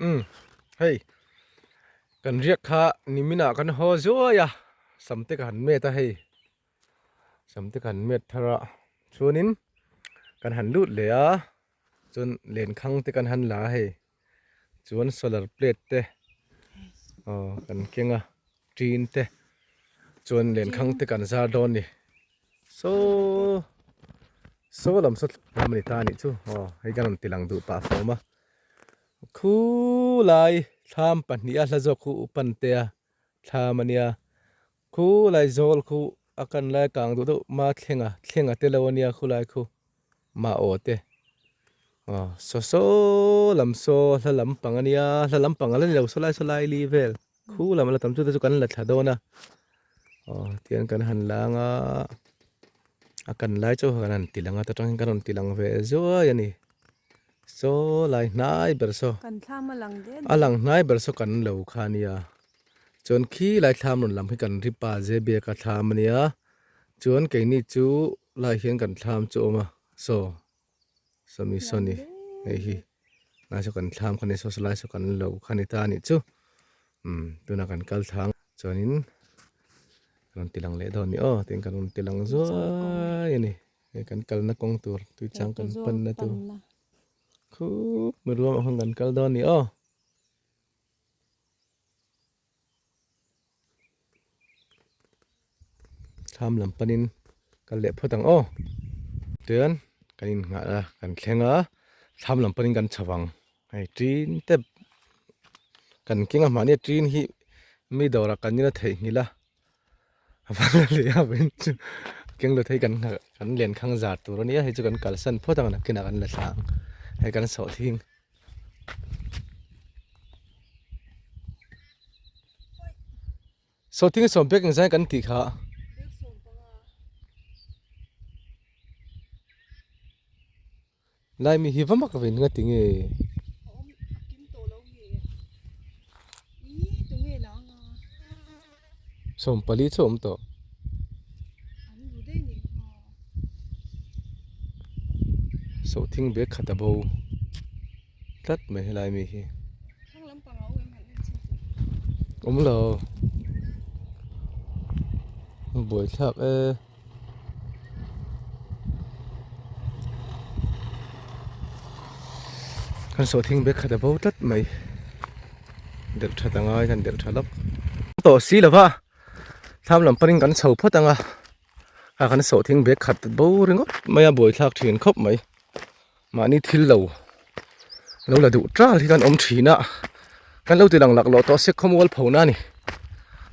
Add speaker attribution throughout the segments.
Speaker 1: Umm hei kan riak kha nimin ah kan haw zuai a sam te ka han met a hei sam te ka han met thar a chuanin kan han lut leh a chuan lenkhang te kan han la a hei chuan solar plate te aw kan keng a tin te chuan lenkhang te kan zar dawn a ni saw saw lam saw lam a ni ta a nih chu aw hei kan rawn ti lang duh pah fawm a khulai thlam pahnih a hla zawk khu upantea thlam a nia khulai zawl khu a kan lai kang duh deuh ma thlenga thlenga te lo a nia khulai khu mah aw te aw saw saw lam saw hla lampang a nia hla lampang a la ni lo saw lai saw lai li vel khu lam a la tam chu te chu kan la thla dawn a aw tihian kan han lang a a kan lai chu kan han ti lang a ta tangin kan rawn ti lang ve zuai a ni saw lai hnai ber saw
Speaker 2: Kan thlam a lang det
Speaker 1: a lang hnai ber saw kan lo kha a nia chuan khi lai thlam rawn lam hi kan ri pa ze biak a thlam a nia chuan keini chu lai hian kan thlam chu a awm a saw sawmi saw ni hei hi lai saw kan thlam kha ni saw lai saw kan lo kha ni ta a nih chu umm tunah kan kal thlang chuanin kan rawn ti lang leh dawn a ni aw tin kan rawn ti lang zuai a ni hei kan kalna kawng tur tuichang kan panna tur khup miruam ah khan kan kal dawn a ni aw. Thlam lam panin kal leh phawt ang aw tichuan kan innghah a kan thleng a thlam lam panin kan chho ang hei tin te kan keng a mahni tin hi mi dawrah kan ina theihnghilh a a va la leh a vawiin chu keng lo thei kan nghah kan len khang zar tur a nia hei chu kan kalsan phawt ang nakinah kan la thla ang hei kan sawhthing. Sawhthing sawm pek engzai kan tih kha. Lai mi hi va mak ve nga ti nge. 40 chu awm tawh. Sawhthing bag khat a bo tlat mai helai mi hi. Awm lo. Buai thlak e. Kan sawhthing bag khat a bo tlat mai. Delh that angai kan delh tha lawk. Tawh si lova thlam lam panin kan chho phawt anga a kan sawhthing bag khat bo ringawt mai a buaithlak thin khawp mai mahni thil lo lo la duh tal hi kan awm thin a kan lo ti lang lak lawh tawh se khawmual pho na a ni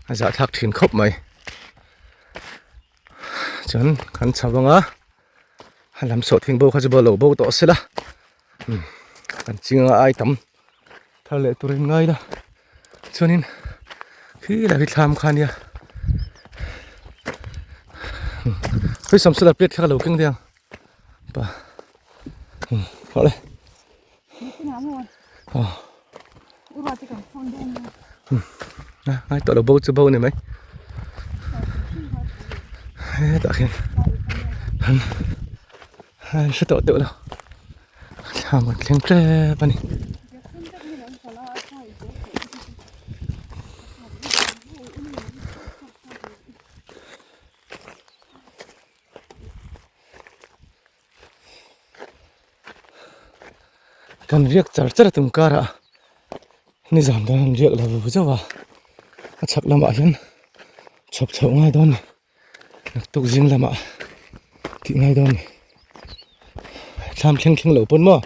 Speaker 1: a zahthlak thin khawp mai chuan kan chho anga a lam sawhthing bo kha chu bo lo bo tawh se la kan chinga ai tam. Thar leh turin ngai la chuanin khi lai hi thlam kha ania hei sam solar plate kha ka lo keng daih ang pa hawh le aw ngai tawh lo bo chu bo a ni mai hetah khian an hre tawh deuh lo. Thlam an thleng tep a ni. Kan riak char char a tum karah nizan dawn an riak lo zauh a, a chhak lamah hian chhawp chhoh ngai dawn a ni. Naktuk zing lamah tih ngai dawn ni thlam thleng thleng lo pawn maw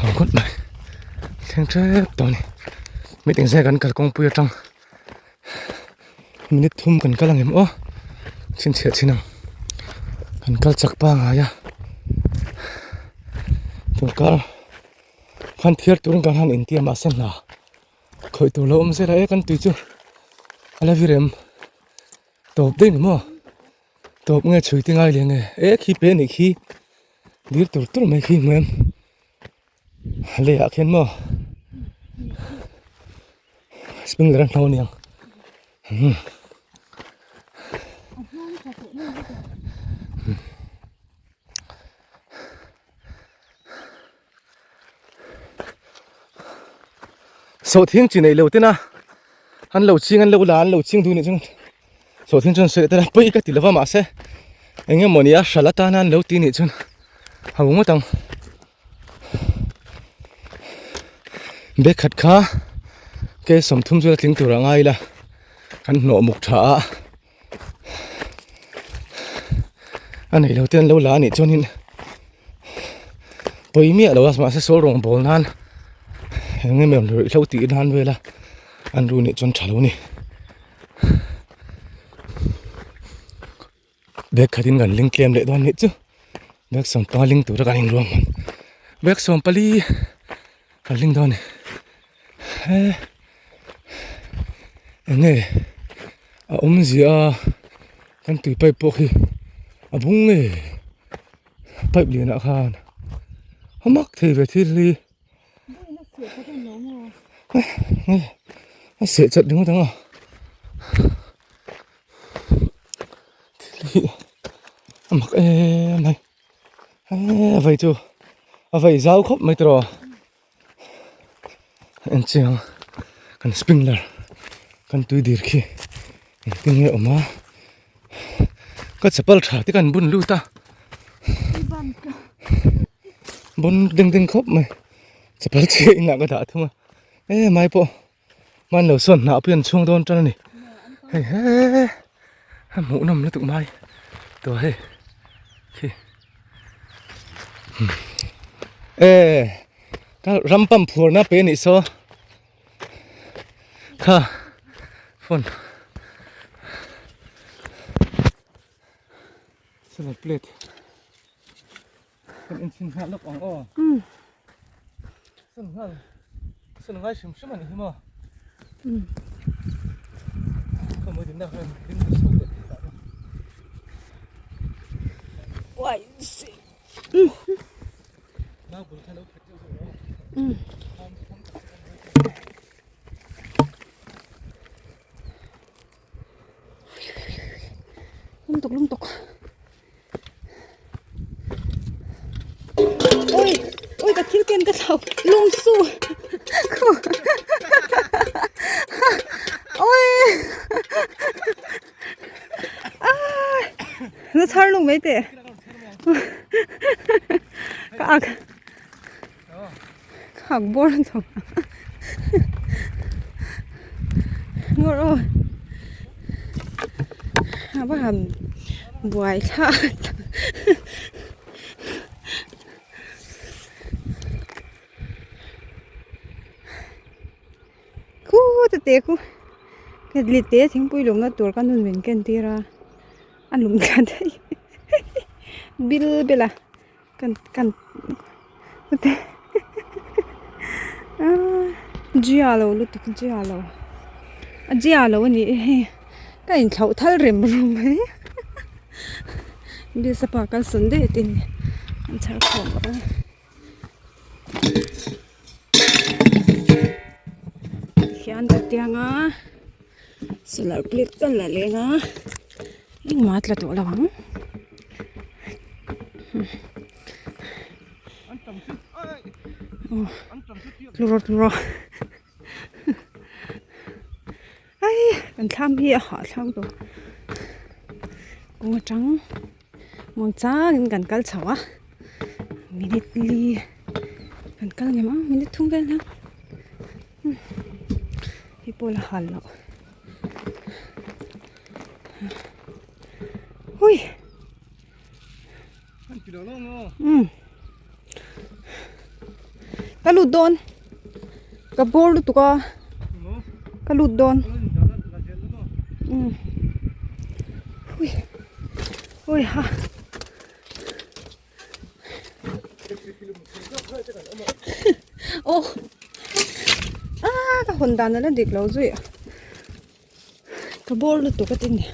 Speaker 1: ho ngawt mai thleng tep tawh a ni meeting zai kan kal kawngpui atang minute thum kan kal ang em aw chhinchhiah chin ang kan kal chak pangai a tun kar khan thiar turin kan han intiam mahse hna. Khawih tur lo awm zel a e kan tui chu a la virem tawp daih ni maw tawp nge chhui te ngai leh nge e khi pe anih khi dil tur tur mai khi hmu em a lei ah khian maw sprinkler a hnawn aniang umm. Sawhthing chi neih lo tena an lo ching an lo la an lo ching duh nih chuan sawhthing chuan sawi tela pawi ka ti lova mahse eng emaw nia hral atana an lo ti nih chuan a hu ngawt ang. Bag khat kha ke 30 chu la tling tur a ngai ila kan hnawh muk tha a a neih lo te an lo la anih chuanin pawi miah lo a mahse sawl rawng bawl nan eng em em ruihhlo tih nan vel a an ru nih chuan tha lo a ni. Bag khatin kan ling tlem leh dawn nih chu bag sawmpanga ling tura kan inruam hman bag sawmpali kan ling dawn a ni he eng nge a awmzia a kan tui pipe pawh khi a bung nge pipe lianah khan a mak thei ve thil hi a seh chat ringawt ang a. Thil hi a mak em mai he a vei chu a vei zau khawp mai tawh en chiang kan sprinkler kan tui dir khi engtin nge awm a ka chapal tha te kan bun lut a bun ding ding khawp mai chapal chhia inah ka dah thung a e mai pawh. Hman lo sawn hnah pawh hi an chhung dawn tan a ni hei he a hmuh nawm lutuk mai tawh hei khi e ka ram pump phur na pe anih saw kha phone solar plate Kan inchhin nghal lawk ang aw.
Speaker 2: Umm.
Speaker 1: Sun nghal. Sun ngai hrim hrim ani hi maw.
Speaker 2: Umm.
Speaker 1: Ka mui din na khan din na so te ta.
Speaker 2: Uai si.
Speaker 1: Na bul kha lo phet zo zo.
Speaker 2: Umm. Lum tuk lum tuk. Ui ui ka thil ken ka thlau lung su ui a na chhar lung mai teh ka ak ka ak bawr tawh ngawr aw a va han buai thlak khu te te khu ketli te thingpui lumna tur ka nun min ken tir a a lum thla daih bil bel a. Kan kan te Jia lo lutuk Jia lo a Jia lo a nih hi ka inthlauh thal rem rum mai bisa pa kal sawn daih te ni an chhar khawm a tihian ka tiang a solar plate ka la leng a engmah a tla tawh lo ang. Tlu rawh tlu rawh ai kan thlam hi a hahthlak tawh kawng atang muang changin kan kal chho a minute li kan kal ngem ang minute thum vel hian hei pawh la hal loh. Hui. Um. Ka lut dawn. Ka bawr lutuk a. Ka lut dawn. Um. Hui. Hui ha. Aw. Ah ka hawn dan ala dik lo zui. Ka bawr lutuk a tin ni.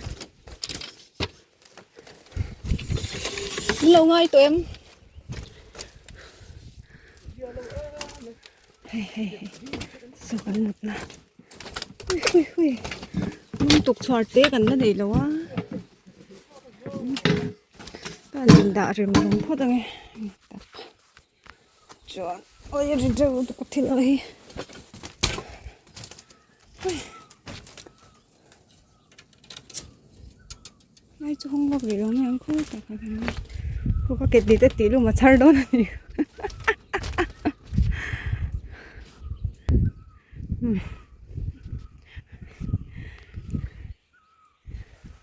Speaker 2: Min lo ngai tawh em? Hei hei hei. Saw kan mut na. Hui hui hui. Lung tuk chhuar te kan la nei lo a. Ka han indah rem rum phawt ang e. Tak. Chuan oi a ri deuh lutuk a thil hi. Lai chu hawng vak rih lo mai ang khawi tak a ni khu ka ket ni te tih lum a chhar dawn a ni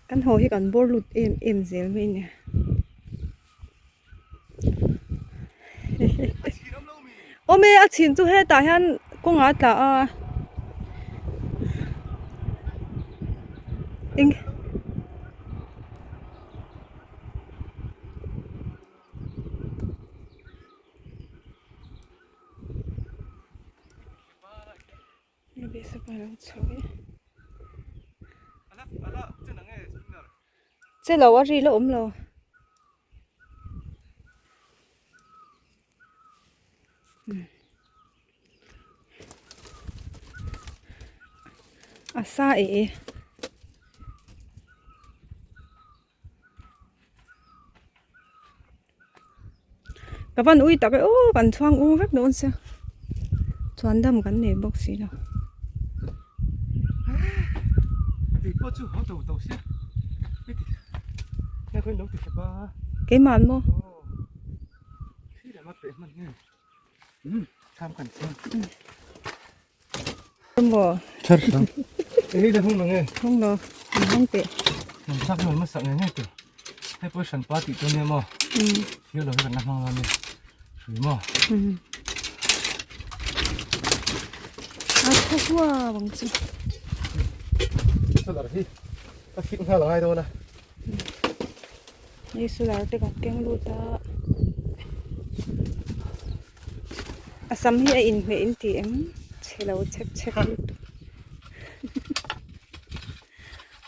Speaker 2: kan haw hi kan bawr lut em em zel mai a ni. Awm e a chhin chu hetah hian kawngah a tla a eng che lo a ri la awm lo. A sa eh e. Ka van ui tak e aw kan chhuang ung vek dawn sia chuan dam kan nei bawk si lo. Keimah an maw? Maw? Hung lo, an hung teh. A tha hua bang chu. Hei solar te kan keng lut a a sam hi a inhmeh in tih em chhe lo chhep chhep lutuk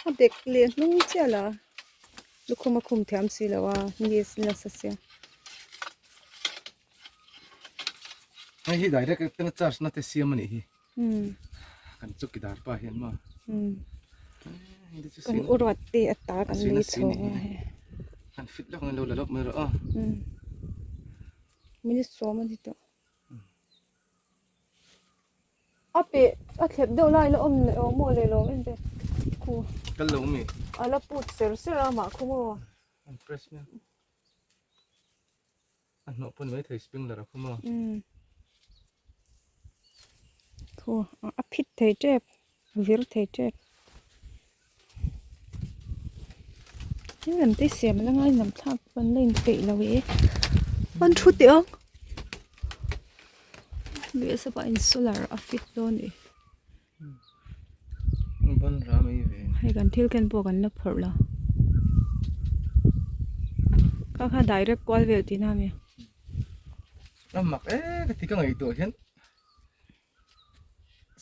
Speaker 2: a bag leh hnung chiah la lukhum a khum thiam si lo a ni nasa sia.
Speaker 1: Hei hi direct atanga charge na te siam a nih hi. Kan chawkidar pa hian maw.
Speaker 2: Kan uruat te a ta kan lei chho a hei.
Speaker 1: Kan fit lawk ang lo la lawk mai rawh aw.
Speaker 2: Minute sawm a ni tawh. A peh a thlep deuh lai la awm leh awm maw leh lawm em te khu.
Speaker 1: Kal lo mi.
Speaker 2: A la put ser ser a mah khu maw.
Speaker 1: An press nia. A hnawh pawn mai thei sprinkler a khum a.
Speaker 2: Thu a phit thei tep a vir thei tep. Thil lam te siam la ngai nam thlak pawn la inpeih lo e. An thu teh ang. Lehsapa in solar a fit dawn e.
Speaker 1: Ban ram ei ve.
Speaker 2: Hei kan thil ken pawh kan la phawrh lo. Kha kha direct kual vel tihna a mi.
Speaker 1: A mak e ka ti ka ngaihtuah hian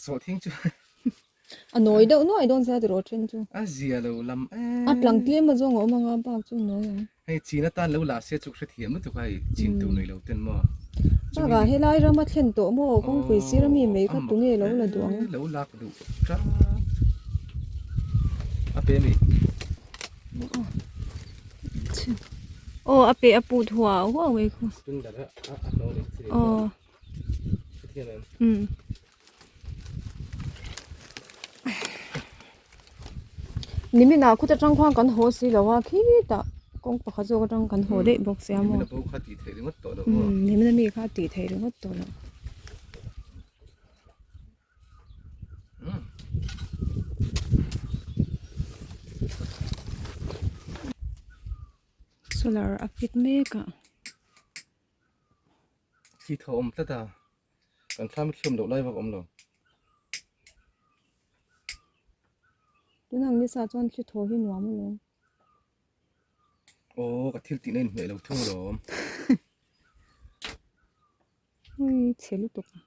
Speaker 1: sawhthing chu
Speaker 2: a nawi deuh nuai dawn sia tiraw then chu.
Speaker 1: A zia lo lam e.
Speaker 2: A tlang tlem a zawng a awm anga bak chu nawi ang.
Speaker 1: Hei chin atan lo la se chu hrethiam lutuk a hei chin tur nei lo ten maw.
Speaker 2: Bakah helai rama thlen tawh maw kawngpui sir ami mai kha tunge lo la duh ang.
Speaker 1: Lo lak duh tap a pe mi.
Speaker 2: Aw a pe a put huau huau mai khu. Aw. Um. Nimin ah khuta tang khuan kan haw si lo a khitah kawng pakhat zawk atang kan haw daih bawk sia maw. Nimin ami kha tih theih ringawt tawh lo. Solar a fit mek a.
Speaker 1: Khi thaw awm tlat a. Kan thlam thiam loh lai vak awm lo.
Speaker 2: Tunang nisa chuan thli thaw hi nuam alawm.
Speaker 1: Aw ka thil tihna inhmeh lo thung alawm.
Speaker 2: Ui chhe lutuk a.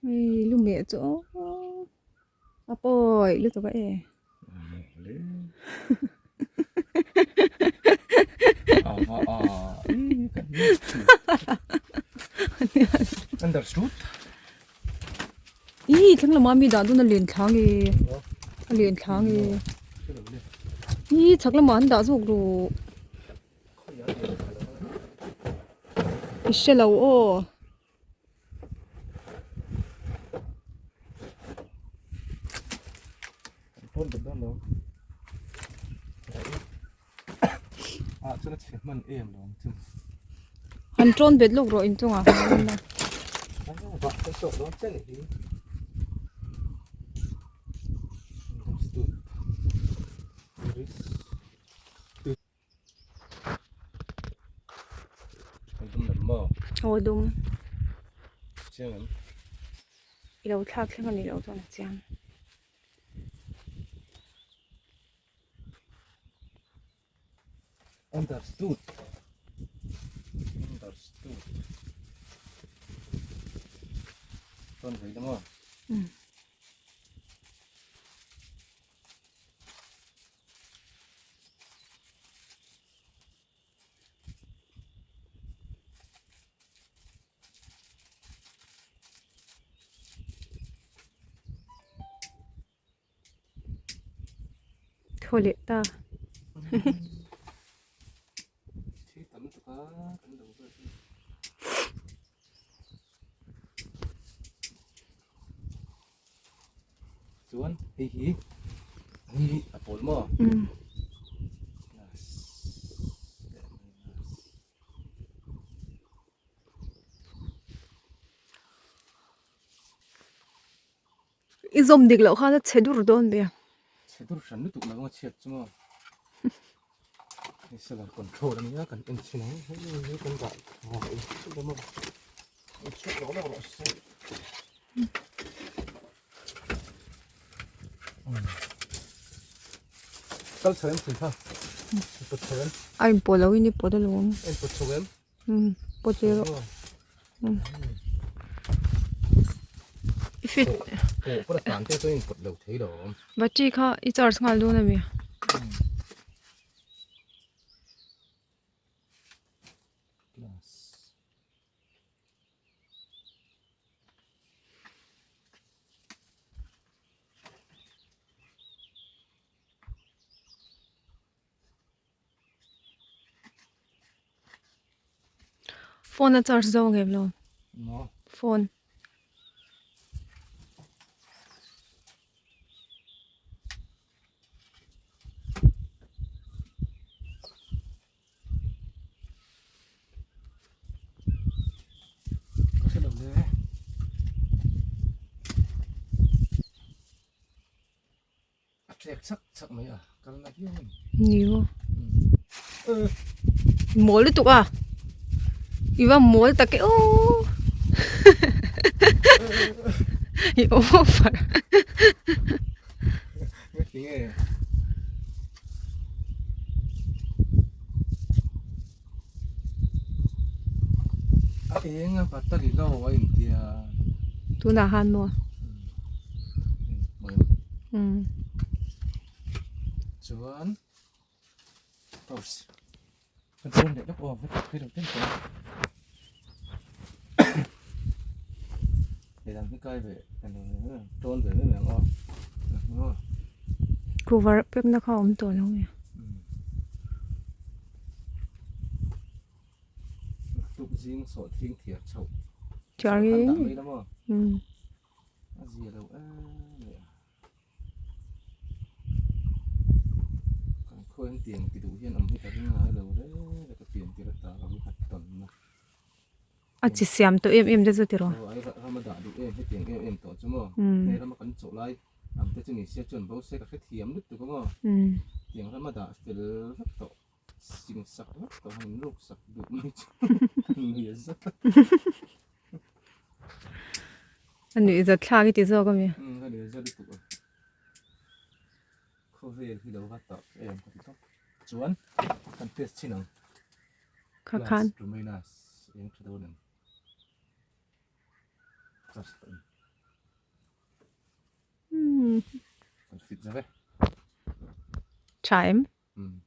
Speaker 2: Ui lumeh chu aw a pawi lutuk a e.
Speaker 1: Understood.
Speaker 2: Ih thleng lamah mi dah dawn a len thlang e a len thlang e ih chhak lamah an dah zawk rawh i hre lo aw.
Speaker 1: hman em lo ang chu.
Speaker 2: Han ṭawn bet lawk rawh inchungah khan a.
Speaker 1: Vah ka sawh dawn che nih hi.
Speaker 2: Aw dum. I lo thlak thleng a nih loh chuan a chiang.
Speaker 1: Understood. Understood. Chuan vei la maw?
Speaker 2: Um. Thaw leh ta.
Speaker 1: Chuan hei hi hei a pawl maw?
Speaker 2: Um. I zawm dik loh khan a chhe dur dawn ve a.
Speaker 1: Chhe dur hran lutuk lo a chhiat chu maw. Hei solar control a nia kan en chhin ang hei hei kan dah tha in chhut a maw. In chhut lawk lawk rawh se. Kal chho em thil kha. Put chho em.
Speaker 2: A inpawh lo in i pawt alawm.
Speaker 1: A inpawt chho em.
Speaker 2: Um pawt ve rawh. Um. I fit.
Speaker 1: Pawh pawh tan te chuan inpawt lo thei lo awm.
Speaker 2: Battery kha i charge nghal dawn ami?
Speaker 1: Glass.
Speaker 2: Phone a charge zo ngei lo.
Speaker 1: No.
Speaker 2: Phone.
Speaker 1: Ka hre lo le. A tlek chak chak mai a, kal na viau a ni.
Speaker 2: Ni maw? Mawl lutuk a. I va mawl tak e aw. I over.
Speaker 1: Nge A eng a battery lo a intia.
Speaker 2: Tunah han maw? Um.
Speaker 1: Chuan torch ka dawn leh lawk aw va thei lo ten chuan lehlam hi kai ve tawn ve mai mai ang aw.
Speaker 2: Cover pekna kha a awm tawh lo nge.
Speaker 1: Tuk zing sawh thing thiar chhoh.
Speaker 2: Thiar
Speaker 1: nge. Dah mai la maw?
Speaker 2: Um.
Speaker 1: A zia lo em mai a. Kan khawiin tiang ti duh hian awm hi ka ring ngai lo reng reng ka pian tir ata ka ru khat tawn na.
Speaker 2: A chi siam tawh em em te chu tiraw?
Speaker 1: Aw ai rama dah duh em hetiang em em tawh chu maw? Hei rama kan chawh lai ang te chu ni sia chuan bo se ka hrethiam lutuk a maw? Tiang rama dah fel vek tawh sing sak vek tawh han inruk sak duh mai chu nui a zat a.
Speaker 2: A nuih zat thlak i ti zawk a mi?
Speaker 1: Umm ka nuih zat lutuk a. Khawvel hi lo va tawh em ka ti tawp. Chuan kan test chhin ang.
Speaker 2: Kha khan.
Speaker 1: Ruminas eng tha dawn em? Charge tawh em?
Speaker 2: Umm.
Speaker 1: Kan fit zau e.
Speaker 2: Tha em?
Speaker 1: Umm.